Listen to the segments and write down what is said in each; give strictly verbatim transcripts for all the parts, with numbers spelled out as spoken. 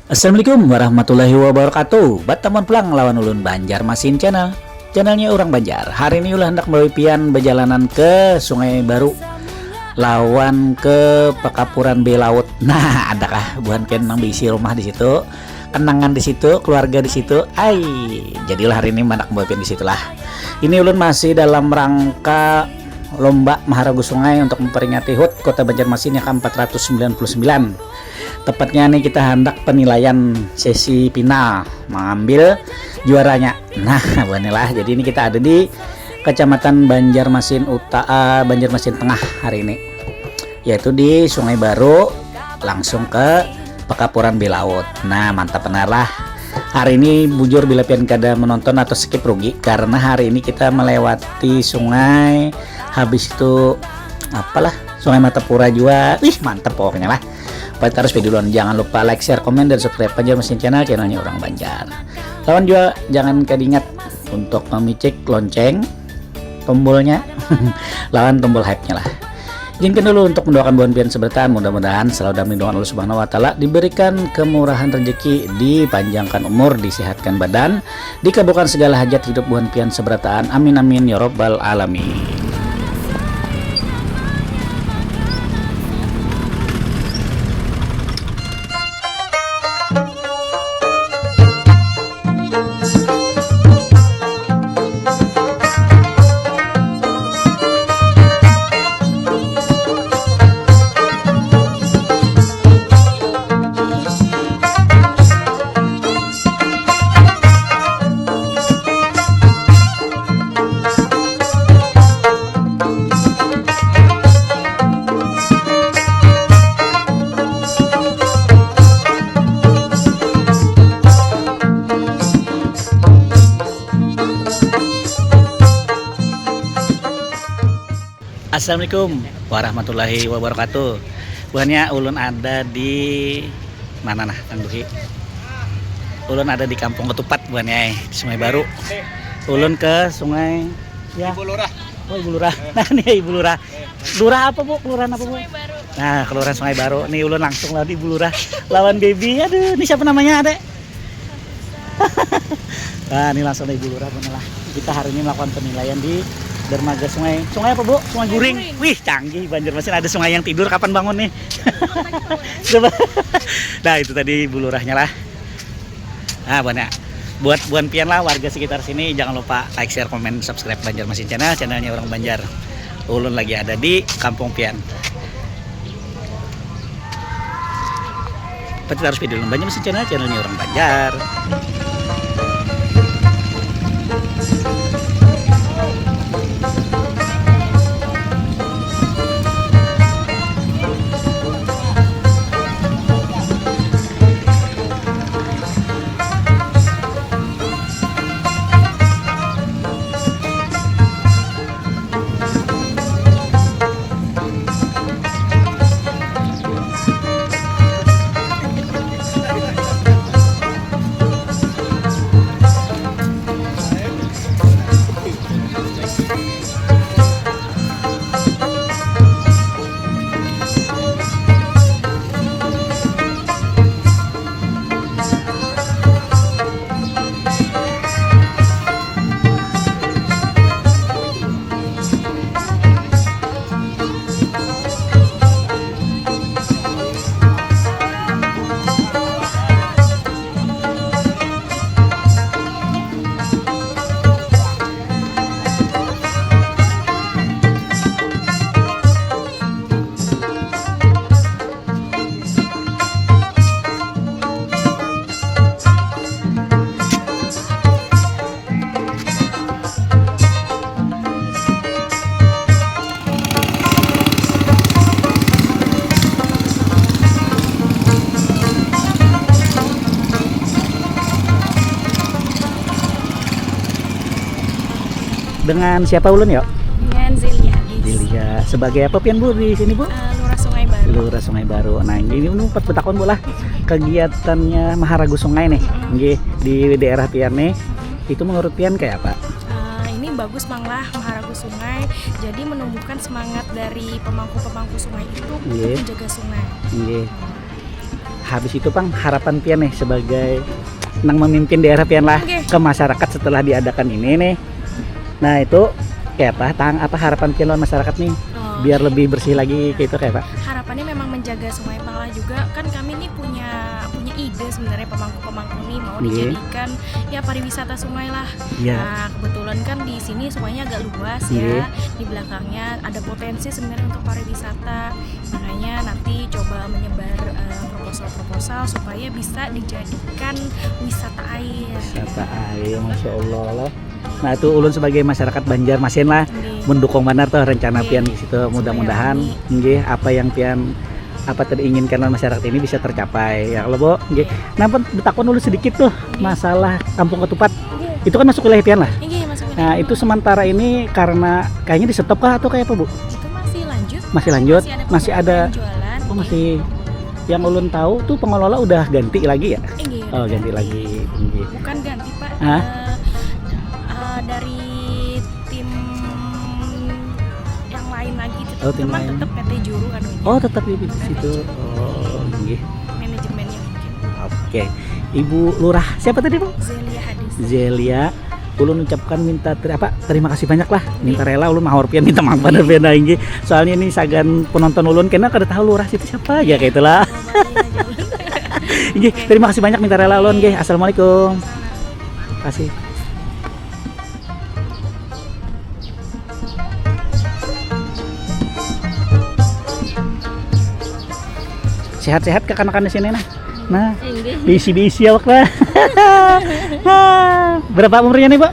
Assalamualaikum warahmatullahi wabarakatuh. Batamuan pulang lawan ulun Banjarmasin Channel. Channelnya orang Banjar. Hari ini ulun hendak membawa pian berjalanan ke Sungai Baru lawan ke Pekapuran Belaut. Nah, adakah buhan pian nang berisi rumah di situ? Kenangan di situ, keluarga di situ. Ai, jadilah hari ini manak membawa pian di situlah. Ini ulun masih dalam rangka lomba Maharagu Sungai untuk memperingati hut Kota Banjarmasin yang ke empat ratus sembilan puluh sembilan. Tepatnya nih kita hendak penilaian sesi final mengambil juaranya. Nah, buhannya lah. Jadi ini kita ada di Kecamatan Banjarmasin Uta, eh, Banjarmasin Tengah hari ini. Yaitu di Sungai Baru langsung ke Pekapuran Belaut. Nah, mantap benar lah. Hari ini bujur bila pian kada menonton atau skip rugi karena hari ini kita melewati sungai, habis itu apalah, Sungai Martapura juga. Wih, mantep pokoknya lah. Paling terus video duluan. Jangan lupa like, share, komen, dan subscribe Banjarmasin Channel, channelnya orang Banjar. Lawan juga jangan kadingat untuk memicik lonceng, tombolnya, lawan tombol hype-nya lah. Izinkan dulu untuk mendoakan buhan pian seberataan, mudah-mudahan selalu dalam lindungan Allah Subhanahu wa Ta'ala, diberikan kemurahan rezeki, dipanjangkan umur, disehatkan badan, dikabulkan segala hajat hidup buhan pian seberataan. Amin, amin, ya rabbal alamin. Assalamualaikum warahmatullahi wabarakatuh. Buhannya ulun ada di mana nah, Kang Duhi? Ulun ada di Kampung Ketupat, buhannya, eh, di Sungai Baru. Ulun ke Sungai, ya. Ibu Lurah. Oh, Ibu Lurah. Nah, ini Ibu Lurah. Lurah apa, Bu? Kelurahan apa, Bu? Sungai Baru. Nah, Kelurahan Sungai Baru. Nih ulun langsung lawan Ibu Lurah. Lawan baby. Aduh, ini siapa namanya, Adek? Nah, ini langsung dari Ibu Lurah, bener lah. Kita hari ini melakukan penilaian di dermaga sungai. Sungai apa, Bu? Sungai Guring. Guring. Wih, canggih, Banjarmasin ada sungai yang tidur, kapan bangun nih? Coba. Nah, itu tadi Ibu Lurahnya lah. Nah, buhannya. Buat buhan pian lah, warga sekitar sini, jangan lupa like, share, komen, subscribe Banjarmasin Channel, channelnya orang Banjar. Ulun lagi ada di kampung pian. Pati tarus video Banjar Mesin Channel, channelnya orang Banjar. Dengan siapa ulun, yo? Dengan Zelia, Gis. Zelia. Sebagai apa pian, Bu, di sini, Bu? Eh, Lurah Sungai Baru. Lurah Sungai Baru. Nah, ini, ini umpat betakun, Bu, lah. Kegiatannya Maharagu Sungai nih. Mm-mm. Nggih, di daerah pian nih. Itu menurut pian kayak apa? Eh, ini bagus, Bang, lah, Maharagu Sungai. Jadi menumbuhkan semangat dari pemangku-pemangku sungai itu untuk Nggih. Menjaga sungai. Nggih. Habis itu pang, harapan pian nih sebagai nang memimpin daerah pian lah, oke, ke masyarakat setelah diadakan ini nih. Nah, itu kayak apa, tang, apa harapan pian lawan masyarakat nih? Oh, biar lebih bersih lagi gitu, kayak apa? Harapannya memang menjaga Sungai Panglah juga. Kan kami nih punya punya ide sebenarnya, pemangku-pemangku nih mau, iya, dijadikan ya pariwisata sungai lah. Iya. Nah, kebetulan kan di sini sungainya agak luas, iya, ya. Di belakangnya ada potensi sebenarnya untuk pariwisata. Makanya nanti coba menyebar, eh, proposal-proposal supaya bisa dijadikan wisata air. Wisata air, masya Allah lah. Nah, itu ulun sebagai masyarakat Banjarmasin lah, nggih, mendukung banar tuh rencana, nggih, pian di situ. Supaya mudah-mudahan, rami, nggih, apa yang pian, apa tadi inginkan masyarakat ini bisa tercapai. Ya, kalau, Bu, nggih. Iya. Nah, pun betakun dulu sedikit tuh, nggih, masalah Kampung Ketupat. Nggih. Itu kan masuk wilayah pian lah. Nggih, masuk wilayah. Nah, itu sementara ini karena kayaknya di-stop kah atau kayak apa, Bu? Itu masih lanjut. Masih lanjut? Masih ada, masih ada penjualan, oh, nggih, masih. Yang ulun tahu tuh pengelola udah ganti lagi ya? Nggih, oh, udah ganti lagi. Nggih. Bukan ganti, Pak. Hah? Eh, eh, dari tim yang lain lagi, oh, tim lain. Cuman tetap P T Juru anunya. Oh, tetap di situ. P T Juru. Oh, nggih. Manajemennya mungkin. Oke. Ibu Lurah siapa tadi, Bu? Zelia Hadis. Zelia, ulun ucapkan minta ter-, apa, terima kasih banyak lah. Minta rela ulun mahor pian, minta maaf banar pian, nah, inggih. Soalnya ini sagan penonton ulun kena kada tahu Lurah situ siapa aja, kayak itulah. Inggih, oke, terima kasih banyak, minta rela ulun, nggih. Assalamualaikum. Terima kasih. Sehat-sehat kekanakan di sini, nah. Nah, inggih, diisi-diisi awak lah. Nah, berapa umurnya nih, Bu?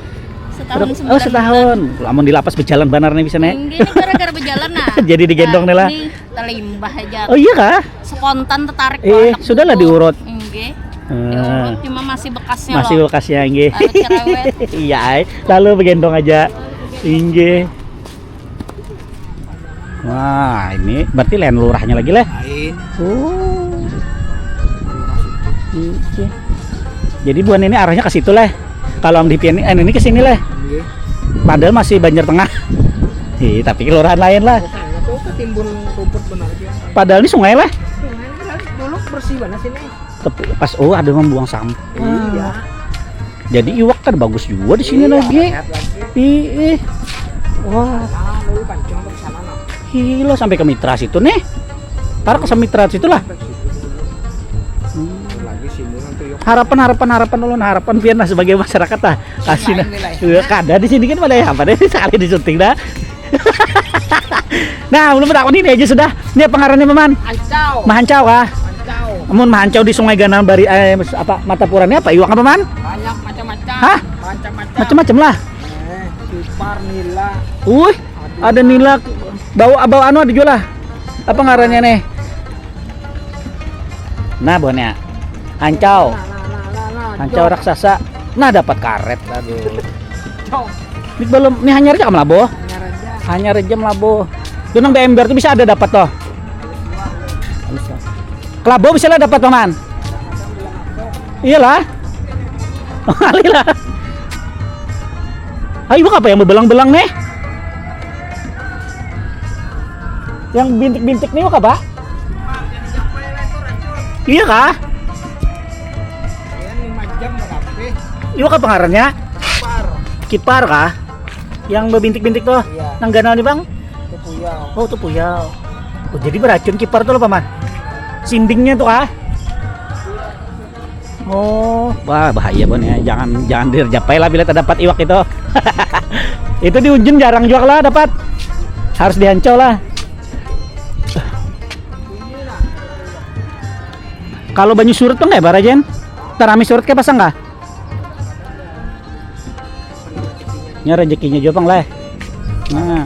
Setahun. Berapa? Oh, sembilan bulan. Setahun. Lamun di lapas berjalan banar nih bisa nih. Inggih, ini gara-gara berjalan, nah. Jadi digendong nih lah. Nah, ini telimbah aja. Oh, iya kah? Spontan tertarik. Eh, sudahlah diurut. Inggih. Eh. Diurut, cuma masih bekasnya, masih loh. Bekasnya, inggih. Lalu cerewet. Iya, ai. Lalu begendong aja. Inggih. Wah, ini berarti lain lurahnya lagi, leh. Lain. Oh. Oke. Jadi buhan ini arahnya ke situ, leh. Kalau di pian, eh, ini ke sini, leh. Iya. Padahal masih Banjar Tengah. Ih, tapi kelurahan lain lah. Bukan, itu ketimbun rumput benar aja. Padahal ini sungai, leh. Sungai ini kan dulu bersih banget sini. Tapi pas, oh, ada membuang sampah. Iya. Jadi iwak kan bagus juga di sini, iya, lagi. Sehat lagi. Ih, ih. Wah. Nah, dulu pancing ke sana, nah. Gila, sampai ke Mitra situ nih. Taruh ke Mitra situ lah. Sampai situ dulu. Hmm. Lagi sini nanti yuk. Harapan, harapan, harapan ulun, harapan pian lah sebagai masyarakat lah. Kasih lah. Lain nilai. Iya, kada di sini kan pada apa deh sekali di syuting dah. Nah, belum berapa ini aja sudah. Ini apa ngarannya, Paman? Ancau. Mahancau kah? Ancau. Amun mahancau di Sungai Ganal bari, eh, apa, Martapura ini apa? Iwak apa, Man? Banyak macam-macam. Hah? Macam-macam. Macam-macam lah. Eh, kipar, nila. Wih, ada nila. Bau, bau anu ada juga lah. Apa ngarannya nih? Nah, buhannya. Hancau. Nah, nah, nah, nah, nah. Hancau raksasa. Nah, dapat karet. Aduh. Cok. Ini belum, ini hanyar aja kamu labuh. Hanyar aja. Hanyar aja melabuh. Itu nang di ember tuh bisa ada dapat toh. Kelabu bisa lah dapat, Paman. Iyalah. Kali lah. Ayo, apa yang bebelang-belang nih? Yang bintik-bintik nih apa? Iya kah? Iya kah pengarannya? Kipar. Kipar kah? Yang bebintik-bintik tuh? Iya. Nang ganal nih, Bang? Itu puyau. Oh, itu puyau. Oh, jadi beracun kipar tuh loh, Paman? Sindingnya tuh kah? Oh, wah, bahaya, Bon, ya. Jangan, jangan dijapai lah bila terdapat iwak itu. Itu di Unjun jarang juga lah dapat. Harus di Hancau lah. Kalau banyu surut tuh nggak ya, Barajen? Tarami surut kayak pasang kah? Nya rezekinya juga pang lah. Nah.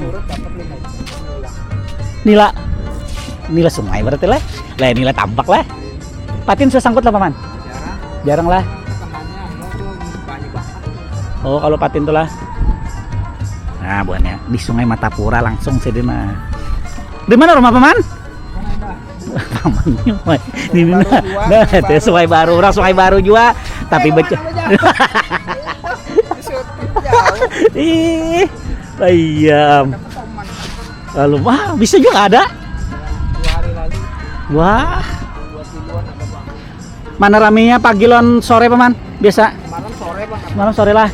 Nila. Nila sungai berarti lah. Lah, nila tampak lah. Patin sesangkut lah, Paman? Jarang. Jarang lah. Oh, kalau patin tuh lah. Nah, buahnya di Sungai Martapura langsung sih, nah. Di mana rumah, Paman? Paman, ini nah, nah, Sungai Baru, orang Sungai Baru juga, tapi beca. Ih, ayam. Lalu, wah, bisa juga ada. Dua hari lalu. Wah. Dua kiloan ada, Bang. Mana raminya pagi lawan sore, Paman? Biasa? Malam sore, Bang. Malam sore lah.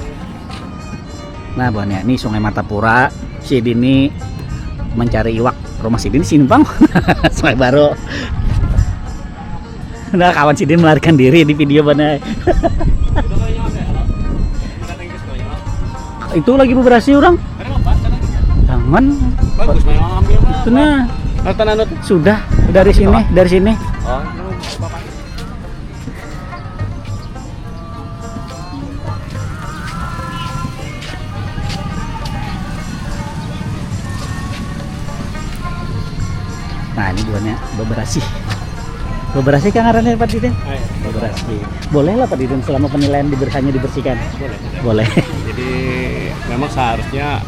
Nah, buhannya ini Sungai Martapura, si Dini mencari iwak. Rumah si Dini simpang. Sungai Baru. Nah, kawan si Dini melarikan diri di video mana. Itu lagi beberasi orang. Jangan. Bagus, memang ambil. Itu nah. Nonton anu tuh. Sudah dari sini, dari sini. Oh. Nah, ini buahnya beberasi. Beberasi kan ngarannya, Pak Didin? Ah, iya. Beberasi. Boleh lah, Pak Didin, selama penilaian diber-, hanya dibersihkan. Boleh. Boleh. Jadi, memang seharusnya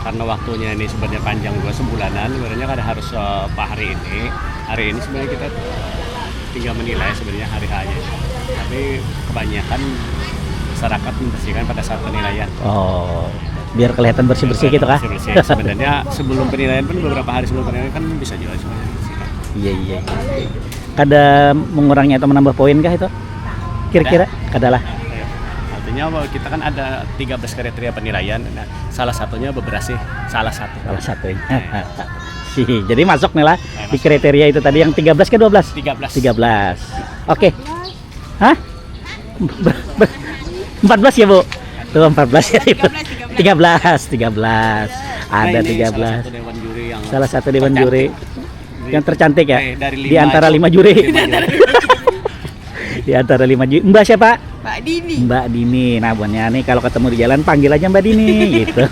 karena waktunya ini sebenarnya panjang juga, sebulanan, sebenarnya kada harus, eh, per hari ini. Hari ini sebenarnya kita tinggal menilai sebenarnya hari hanya. Tapi kebanyakan masyarakat membersihkan pada saat penilaian. Oh, biar kelihatan bersih-bersih gitu kah? Bersih-bersih. Sebenarnya sebelum penilaian pun, beberapa hari sebelum penilaian kan bisa juga sebenarnya dibersihkan. Iya, iya, iya. Kada mengurangi atau menambah poin kah itu? Kira-kira? Kada lah. Iya. Artinya apa? Kita kan ada tiga belas kriteria penilaian. Nah, salah satunya beberasi, salah satu. Salah satu. Iya. Sih, jadi masuk nih lah di kriteria itu tadi yang tiga belas ke dua belas? Tiga belas. Tiga belas. Oke. Hah? Ber-, ber-, empat belas ya, Bu? Tuh, empat belas ya, Bu. Tiga belas, tiga belas. Tiga belas, tiga belas. Ada tiga belas. Nah, ini salah satu dewan juri yang, salah satu dewan juri tercantik. Yang tercantik ya? Eh, dari lima juri. Di antara lima juri. Lima juri. Di antara lima juri. Mbak siapa? Mbak Dini. Mbak Dini. Nah, buhannya nih, kalau ketemu di jalan, panggil aja Mbak Dini, gitu.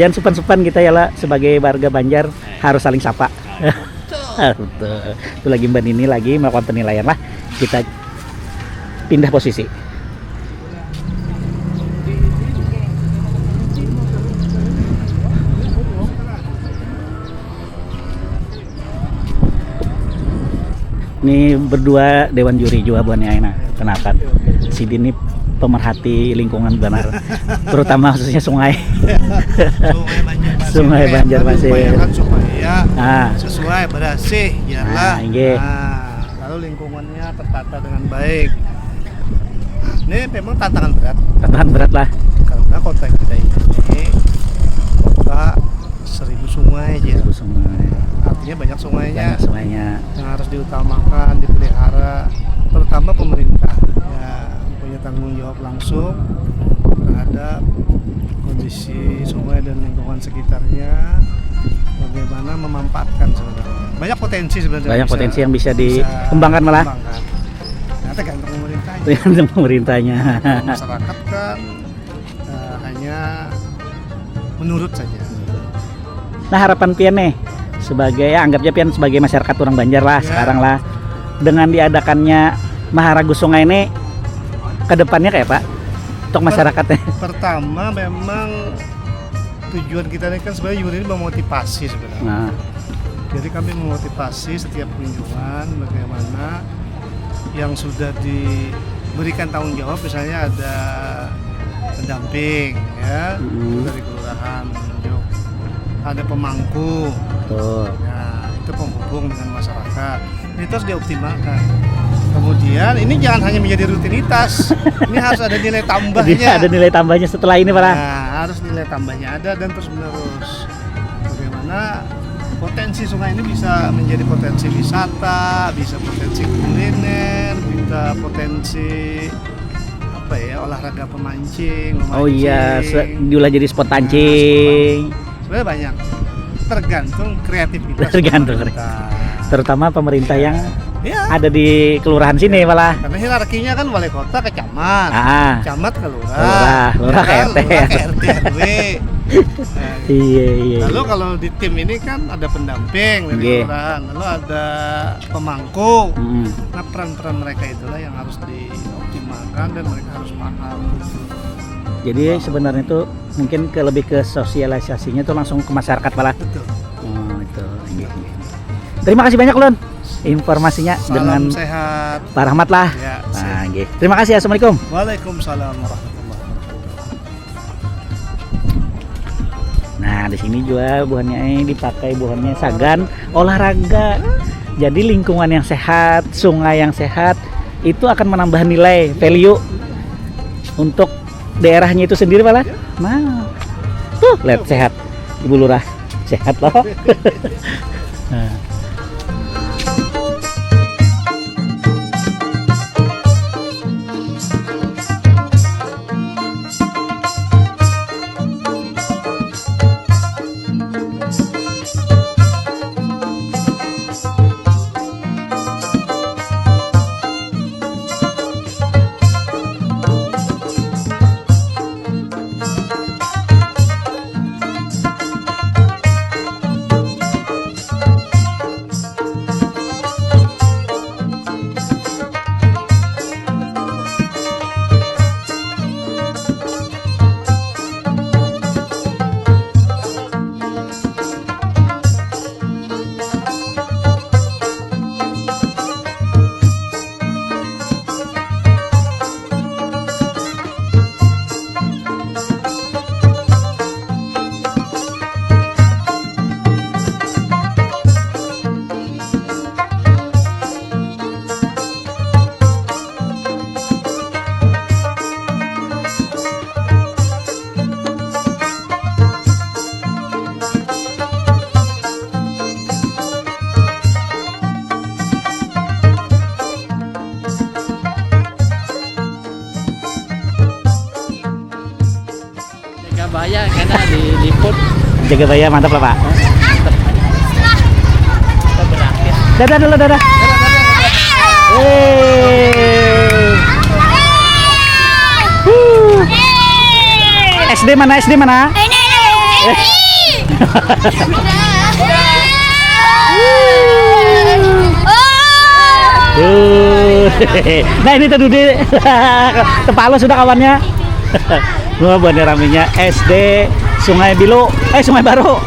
Jangan supan-supan kita ya lah, sebagai warga Banjar, eh, harus saling sapa. Betul. Betul. Itu lagi Mbak Dini lagi melakukan penilaian lah. Kita pindah posisi. Ini berdua dewan juri jua buhannya, nah, kenalkan. Si Din ni pemerhati lingkungan banar, terutama khususnya sungai. Sungai Banjarmasin. Sungai Banjarmasin. Kami upayakan supaya, ah, sesuai, bersih, jelas. Nah, inggih. Nah, lalu lingkungannya tertata dengan baik. Ini memang tantangan berat. Tantangan berat lah. Karena kota kita ini kota seribu sungai aja. Seribu sungai. Artinya banyak sungainya. Banyak sungainya. Yang harus diutamakan, dipelihara, terutama pemerintah. Ya, punya tanggung jawab langsung terhadap kondisi sungai dan lingkungan sekitarnya. Bagaimana memanfaatkan sebenarnya. Banyak potensi sebenarnya. Banyak potensi yang bisa dikembangkan malah. Bisa dikembangkan. Nah, tergantung pemerintahnya. Tergantung pemerintahnya. Kalau masyarakat kan, eh, hanya menurut saja. Nah, harapan pian nih sebagai, ya, anggapnya pian sebagai masyarakat orang Banjar lah, ya, sekarang lah, dengan diadakannya Maharagu Sungai ini, ke depannya kayak apa untuk masyarakatnya? Pertama, memang tujuan kita ini kan sebenarnya, Yuri ini memotivasi sebenarnya. Nah. Jadi kami memotivasi setiap kunjungan bagaimana yang sudah diberikan tanggung jawab, misalnya ada pendamping, ya, mm-mm, dari kelurahan menunjuk, ada pemangku, betul, ya, itu penghubung dengan masyarakat. Ini terus dioptimalkan. Kemudian ini jangan hanya menjadi rutinitas, ini harus ada nilai tambahnya. Jadi ada nilai tambahnya setelah ini, Pak. Nah, harus nilai tambahnya ada dan terus menerus. Bagaimana potensi sungai ini bisa menjadi potensi wisata, bisa potensi kuliner, bisa potensi apa ya, olahraga pemancing, oh iya, memancing, se-, diolah jadi spot pancing. Nah, spot pancing. Sebenarnya banyak. Tergantung kreativitas pemerintah. Tergantung. Terutama pemerintah yang, ya, ada di kelurahan sini malah. Karena hierarkinya kan wali kota, kecamatan. Ah. Camat ke lurah. Lurah, lurah ke R T. Lurah ke R T R W. Nah, iya, iya, lalu iya, kalau di tim ini kan ada pendamping dari kelurahan, lalu ada pemangku. Mm-mm. Nah, peran-peran mereka itulah yang harus dioptimalkan dan mereka harus paham. Jadi sebenarnya itu mungkin ke, lebih ke sosialisasinya tuh langsung ke masyarakat malah. Betul. Oh, itu. Iya, iya. Terima kasih banyak, Lun, informasinya. Salam dengan sehat. Pak Rahmat lah. Ya, nah, siap. Nggih. Terima kasih. Assalamualaikum. Waalaikumsalam warahmatullahi wabarakatuh. Nah, di sini juga buhannya ini dipakai, buhannya sagan olahraga. Jadi lingkungan yang sehat, sungai yang sehat, itu akan menambah nilai value untuk daerahnya itu sendiri malah. Nah, tuh lihat sehat Ibu Lurah, sehat loh. Nah. Jaga baya kena di liput. Jaga baya, mantap lah, Pak. Kita berakhir. Dadah dulu, dadah. Yeay. Wuh. S D mana, S D mana? Ini, ini, ini. Wuh. Nah, ini tuh Dude. Tepalo sudah kawannya. Wah, buahnya raminya S D Sungai Bilu, eh, Sungai Baru.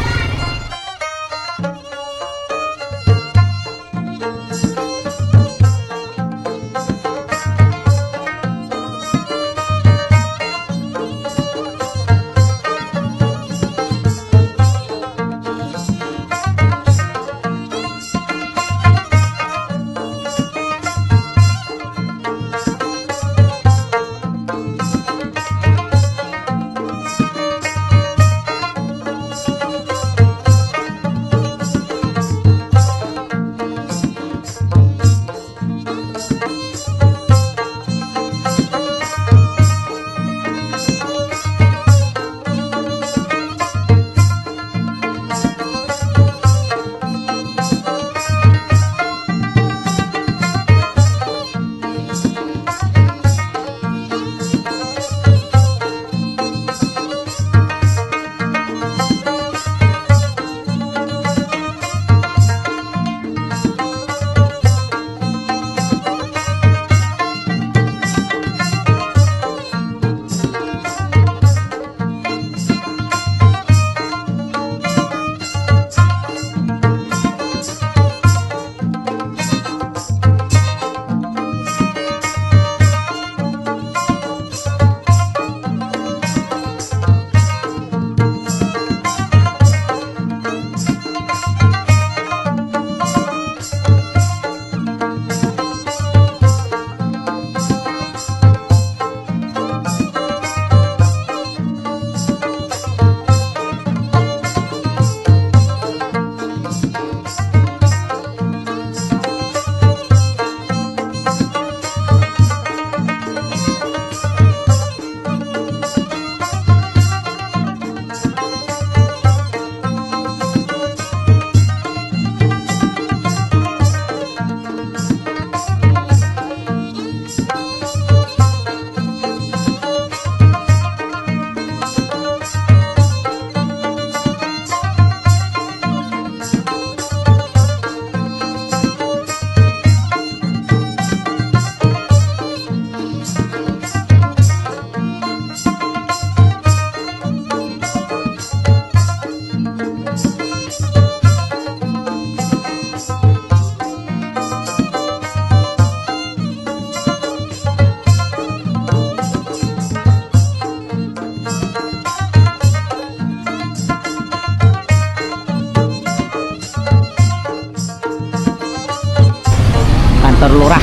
Kantor lurah.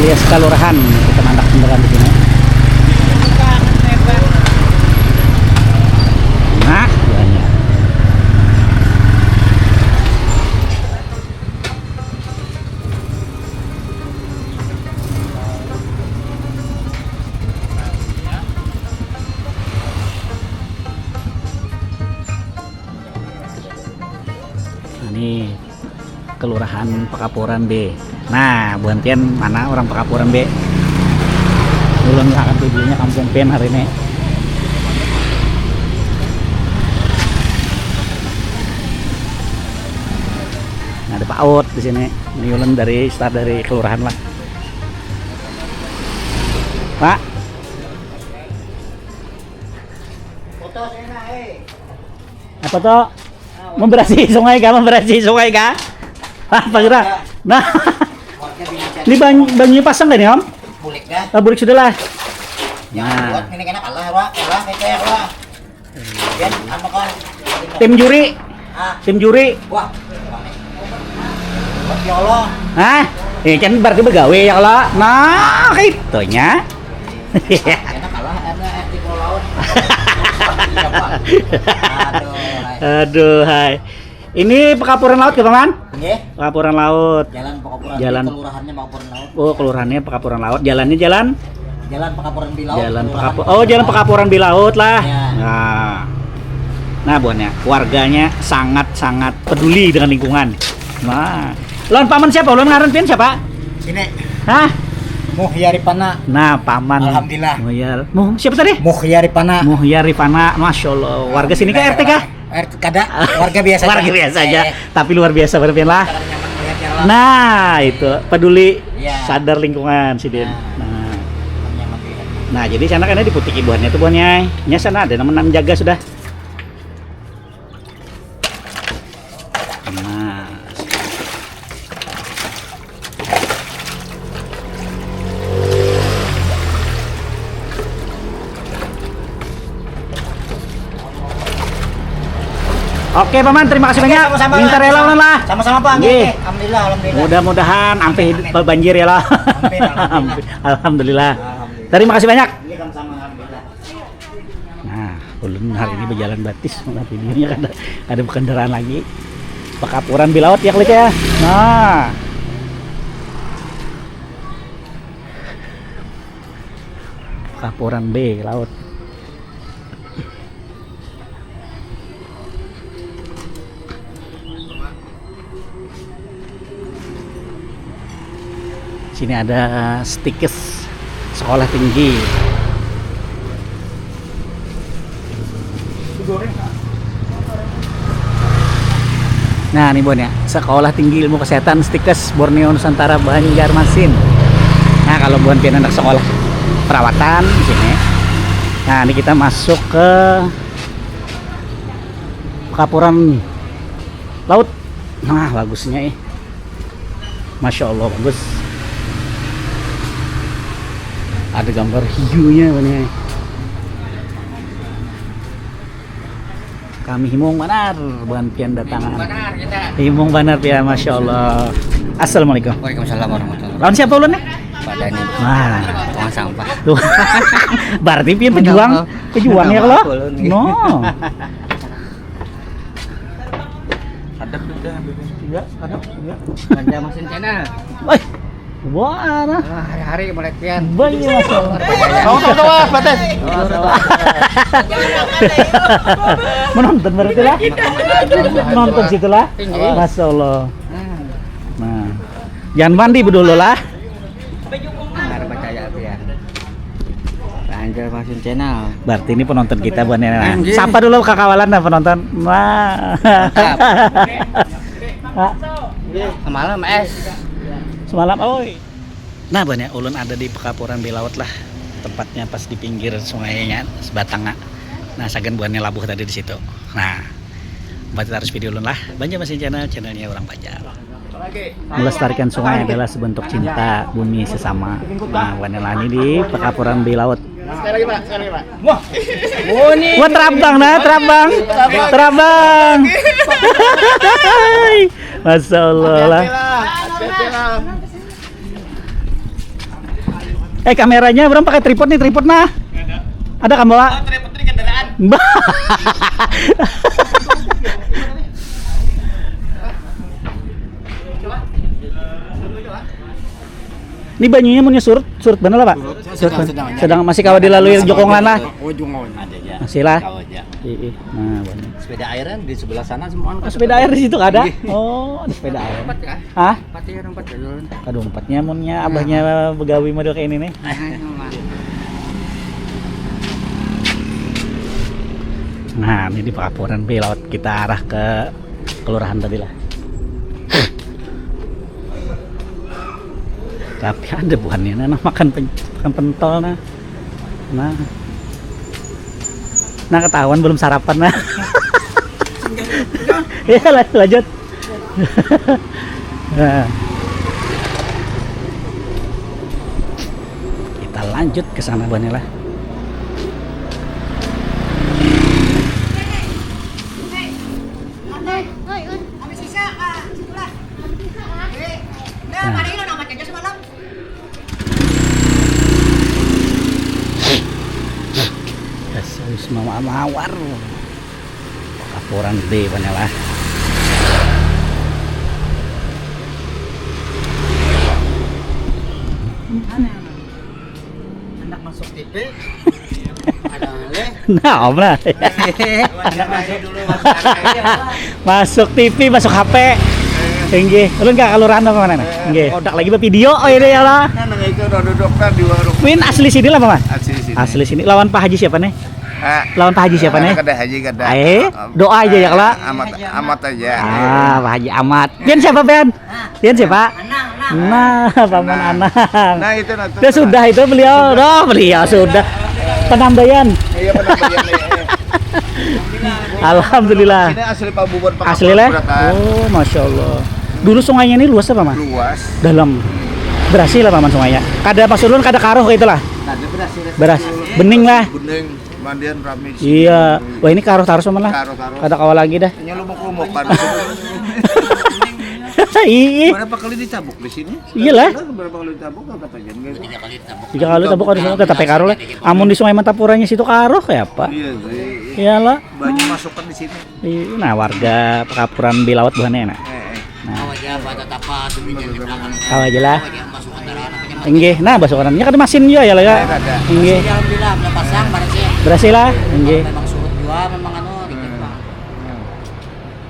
Yes, kelurahan kita mandak kendaraan di sini. Nah, banyak. Nah, ini kelurahan Pekapuran B. Nah, buhan pian mana orang Pekapuran B? Ulun akan videonya kampung pian hari ini. Nah, ada Pak Ut di sini. Ini ulun dari start dari kelurahan lah. Pak. Apa tuh? Memberasi sungai kah? Memberasi sungai kah? Apa kira? Nah, ini bang bangnya pasang gak nih, Om? Bulik dah. Ah, bulik sudah lah. Yang nah. Buat ini kena kalah, Wak. Kalah, kayak, Wak. Biar anu kan. Tim juri. Ah. Tim juri. Wah. Ya Allah. Hah? Ya kan berarti begawe ya Allah. Nah, itunya. Enak kalah, enak, eh, di Pulau Laut. Iya, Pak. Aduh, hai. Aduh, hai. Ini Pekapuran Laut, ya, Paman? Nggih. Pekapuran Laut. Jalan Pekapuran, jalan. Kelurahannya Pekapuran Laut. Oh, kelurahannya Pekapuran Laut. Jalannya jalan? Jalan Pekapuran Bilaut. Jalan Pekapu-, oh, Jalan Pekapuran Bilaut lah. Ya. Nah. Nah, buhannya, warganya sangat-sangat peduli dengan lingkungan. Nah. Lawan Paman siapa? Lawan ngaran pian siapa? Ini. Hah? Muhyaripana. Nah, Paman. Alhamdulillah. Muhyar. Muh-, siapa tadi? Muhyaripana. Muhyaripana. Masya Allah. Warga sini kah, R T kah? R T, kada. Warga biasa aja. Warga biasa aja. Eh. Tapi luar biasa berarti lah. Nyaman melihat ya, lah. Nah, itu. Peduli, iya. Sadar lingkungan, sidin. Nah. Nah. Nyaman melihat. Nah, jadi sana kan diputiki buhannya tuh buhannya. Nya sana ada nama menjaga sudah. Nah. Oke, Paman, terima kasih banyak. Sama-sama, Mas. Minta rela ulun lah. Sama-sama, Pak. Nggih. Nggih. Alhamdulillah, alhamdulillah. Mudah-mudahan ampih. Amin, amin. Banjir ya lah. Amin, alhamdulillah. Alhamdulillah. Alhamdulillah. Terima kasih banyak. Iya, sama-sama, alhamdulillah. Nah, ulun hari ini berjalan batis, malah videonya kada, kada berkendaraan lagi. Pekapuran Bilaut ya, Klik ya. Nah. Pekapuran B Laut. Sini ada Stikes, sekolah tinggi. Nah, ini buhan ya, Sekolah Tinggi Ilmu Kesehatan Stikes Borneo Nusantara Banjarmasin. Nah, kalau buhan pian anak sekolah perawatan di sini. Nah, ini kita masuk ke Pekapuran Laut. Nah, bagusnya eh. Masya Allah, bagus. Ada gambar hiunya ini. Kami himung banar buhan pian datang. Himung banar kita. Himung banar pian, Masya Allah. Assalamualaikum. Waalaikumsalam warahmatullahi wabarakatuh. Lawan siapa ulun nih? Pak Dani. Wah. Tukang sampah. Tuh. Berarti pian pejuang, pejuang ya kalau? Ulun nih. No. Hadap tu dah, Bebe. Iya, hadap, iya. Banjarmasin Channel. Woi. Wah, nah. Ah, hari-hari mulai kian. Banyak masalah. Tahu, tahu, tahu, ah, batas. Menonton berarti lah. Menonton situ lah. Tinggi. Masya Allah. Hmm. Nah. Jangan mandi dulu lah. Nggak ada percaya aku ya. Banjarmasin Channel. Berarti ini penonton kita buat nenek. Nah. Anjir. Sapa dulu kakawalan dah penonton. Wah. Mantap. Pak. Semalam es. Semalam, oi. Nah, buhannya ulun ada di Pekapuran Bilaut lah. Tempatnya pas di pinggir sungainya, sebatangnya. Nah, sagan buhannya labuh tadi di situ. Nah, empat terus video ulun lah. Banjarmasin Channel, channelnya orang Banjar. Melestarikan sungai adalah sebentuk cinta bumi sesama. Nah, buhannya lah ini di Pekapuran Bilaut. Sekali lagi, Pak. Sekali lagi, Pak. Wah. Oh, ini. Wah, terabang nah, terabang. Terabang. Terabang. Masya Allah lah. Hati-hati lah. Hati-hati lah. Eh, kameranya orang pakai tripod nih, tripod nah. Ada. Ada kan bawa? Oh, tripod di kendaraan. Bah. Ini banyunya munnya surut, surut bener lah, Pak? Surut, sedang, sedang, sedang, sedang masih kawa dilalui jokong lah. Oh, jokong. Ada aja. Masih lah. Kawa aja. Iya, iya. Nah, banyak. Sepeda air kan di sebelah sana semua. Oh, sepeda air di situ ada? Iya. Oh, ada sepeda air. Empat ya? Hah? Empat ya, empat ya, Lun. Aduh, empatnya munnya abahnya begawi model kayak ini nih. Nah, ini di Pakapuran Bay laut kita arah ke kelurahan tadi lah. Tapi ada buhannya nah, nah, makan pen- makan pentol nah. Nah. Nah, ketahuan belum sarapan nah. Ya, la- lanjut. Nah. Kita lanjut ke sana buhannya lah. Nah. Dasar mama mawar. Laporan gede banyak lah. Anak masuk T V. Ada leh. Nah, om lah. Masuk T V, masuk H P. Inggih. Ulun ka kelurahan apa mana? Inggih. Odak lagi bavideo, oh, ini ya lah. Nah, nah, itu udah duduk kan di warung. Win asli sini lah, Paman? Asli sini. Asli sini. Lawan Pak Haji siapa nih? Ah, lawan Pak Haji siapa nih? Kada Haji, kada. Eh, doa aja ya, kala. Amat, Amat aja. Ah, Pak Haji Amat. Pian siapa, Pian? Pian siapa? Anang, Anang. Nah, Paman Anang. Nah, itu nah, tuh. Ya sudah itu beliau. Oh, beliau sudah. Penambayan. Iya, penambayan, iya, iya. Alhamdulillah. Ini asli Pabubuhan, Pabubuhan. Asli leh? Beratan. Oh, Masya Allah. Dulu sungainya ini luas apa, Mas? Luas. Dalam. Berasih lah, Paman, sungainya. Kada, maksud ulun kada karuh kayak itulah. Kada berasih, berasih. Bening lah. Bening, mandian rame di sini. Iya. Wah, ini karuh tarus, Paman lah. Karuh tarus. Kada kawa lagi dah. Nyelumuk-lumuk kan. Ii. Berapa kali ditabuk di sini? Iyalah. Berapa kali ditabuk, tetap aja. Tiga kali ditabuk. Tiga kali ditabuk, harus tetap karuh lah. Amun di Sungai Mantapuranya situ karuh kayak apa? Iya sih. Iyalah. Banyak masukan di sini. Iya, nah, warga Pakapuran Bay laut buhannya, nah. Eh, eh. Nah. Tahu aja apa, tetap apa, tuh, di belakang. Tahu aja lah. Tahu aja masuk kendaraan, apa yang inggih, nah, basuh kanan. Nya kada masin jua ya lah, ya. Kada, kada. Inggih. Alhamdulillah, udah pasang, berhasil. Berhasil lah, inggih. Memang surut jua, memang anu, dikit, Bang.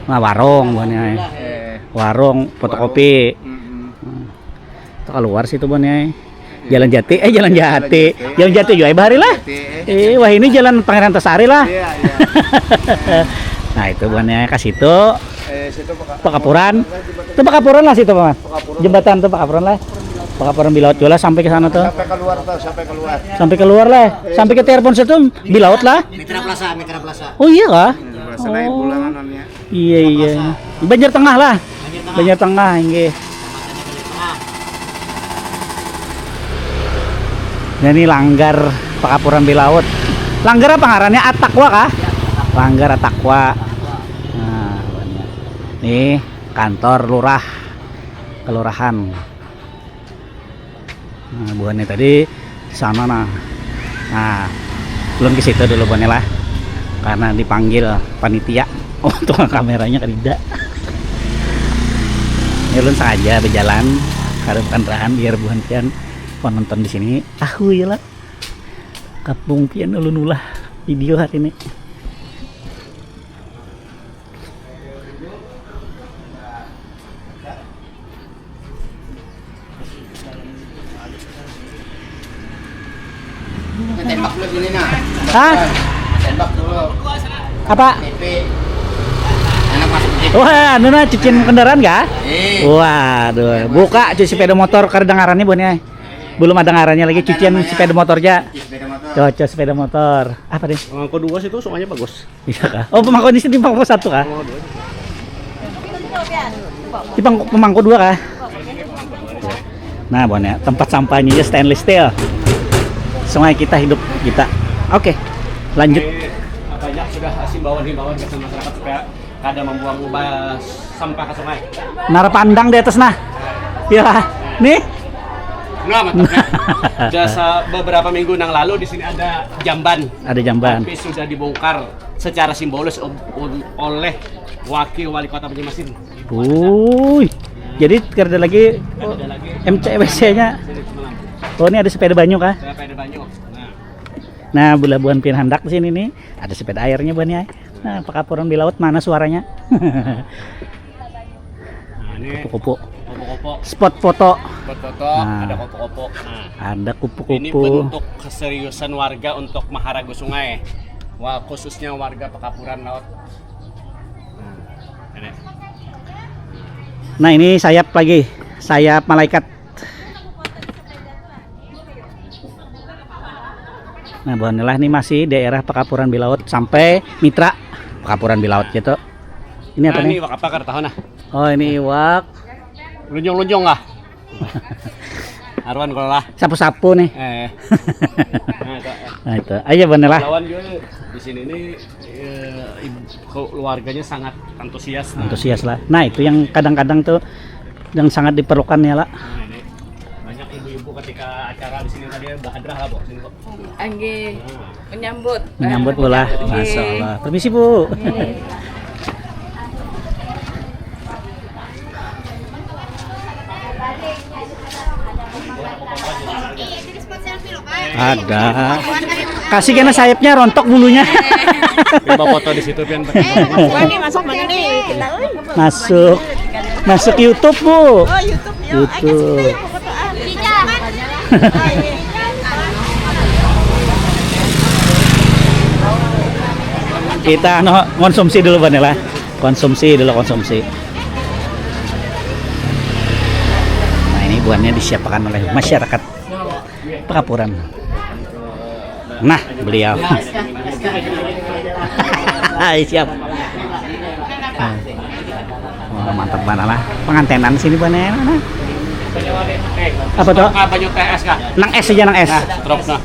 Nah, warung buhannya. Alhamdulillah, ya. Eh. Warung fotokopi. Warung. Mm-mm. Hmm. Itu keluar situ, Bon, ya. Jalan Jati, eh, Jalan Jati. Jalan Jati. Jalan Jati juga, eh, bahari lah. Jati, eh. Eh, wah, ini Jalan Pangeran Antasari lah. Iya, iya. Nah, itu buhannya ke situ. Eh, situ Peka-, Pekapuran. Itu Pekapuran lah situ, Paman. Pekapuran. Jembatan tuh Pekapuran lah. Pekapuran Bay laut juga lah sampai ke sana tuh. Sampai keluar tuh, sampai keluar. Sampai keluar lah. Eh, sampai ke Tiar Ponsel tuh Bay laut lah. Mitra Plaza, Mitra Plaza. Oh, iya kah? Mitra Plaza naik pulangan namanya. Iya, iya. Banjar Tengah lah. Banjar Tengah. Banjar Tengah, inggih. Nah, ini langgar Pakapuran Bay laut. Langgar apa ngarannya? Atakwa kah? Langgar Atakwa. Nah, banyak. Nih kantor lurah, kelurahan. Nah, buhannya tadi sana, nah. Nah, ulun ke situ dulu buhannya lah. Karena dipanggil panitia. Oh, tukang kameranya kadida. Ini ulun sengaja berjalan, kada kendaraan biar buhan pian penonton di sini tahu ya lah. Kampung pian ulun ulah video hari ini. Tembak dulu sini, nah. Hah? Tembak dulu. Apa? T V. Anak masuk T V. Wah, anu nah, cucian kendaraan kah? Eh. Waduh, buka cuci sepeda motor, kada ada ngarannya, Bon, ya. Belum ada ngarannya lagi, cucian sepeda motor aja. Cuci sepeda motor. Cocok sepeda motor. Apa deh? Pemangku dua situ, sungainya bagus. Iya kah? Oh, pemangku di sini, pemangku satu kah? Pemangku dua. Di pang-, pemangku dua kah? Nah, Bon, ya, tempat sampahnya aja stainless steel. Sungai kita, hidup kita. Oke, lanjut. Ini banyak sudah himbauan-himbauan ke masyarakat supaya kada membuang limbah sampah ke sungai. Nara pandang di atas, nah. Ya, nih. Nah, mantap ya. Jasa beberapa minggu nang lalu di sini ada jamban. Ada jamban. Tapi sudah dibongkar secara simbolis o- o- oleh Wakil Wali Kota Banjarmasin. Wuih. Jadi kada lagi Ada lagi. M C W C-nya. Sini semalam. Oh, ini ada sepeda banyu kah? Saya pada banyak. Nah, Nah, bila buhan pian handak di sini nih, ada sepeda airnya buhannya. Nah, pakapuran bilaut mana suaranya? nah ini Kupu-kupu. Kopo-kopo. Spot foto. Buat foto Nah. Ada kopo-kopo. Nah, Ada ini kupu-kupu. Bentuk keseriusan warga untuk maharaga sungai. Wah, khususnya warga Pekapuran Laut. Nah, ini. Nah, ini sayap lagi. Sayap malaikat. Nah, buhannya lah ini masih daerah Pekapuran Bilaut sampai Mitra Pekapuran Bilaut gitu. Ini apa Nah, nih? Ini iwak apa kada tahu nah. Oh, ini iwak. Lunjung-lunjung lah. Aruan kalau lah. Sapu-sapu nih. Eh. Nah, itu. Nah, itu. Ayo buhannya lah. Lawan juga di sini ini eh, ibu- keluarganya sangat antusias. Nah. Antusias lah. Nah, itu yang kadang-kadang tuh yang sangat diperlukan ya lah. Nah, ini banyak ibu-ibu ketika acara di sini tadi bahadrah lah, Bu. Sini, Bu. Angge menyambut. Menyambut bola. Angge. Masya Allah. Permisi, Bu. Ada. Kasih kena sayapnya, rontok bulunya. Coba foto di situ, Pian. Wah, ini masuk mana nih kita? Oi. Masuk. Masuk YouTube, Bu. Oh, YouTube ya. YouTube. Kita anu, konsumsi dulu, Bang, lah. Konsumsi dulu, konsumsi. Nah, ini buhannya disiapkan oleh masyarakat Pekapuran. Nah, beliau. Hai, siap. Wah, mantap banget lah. Pengantenan sini, Bang, ya, nah. Apa tuh? Apa nyu T S kah? Nang S aja, nang S. Nah, truk nah.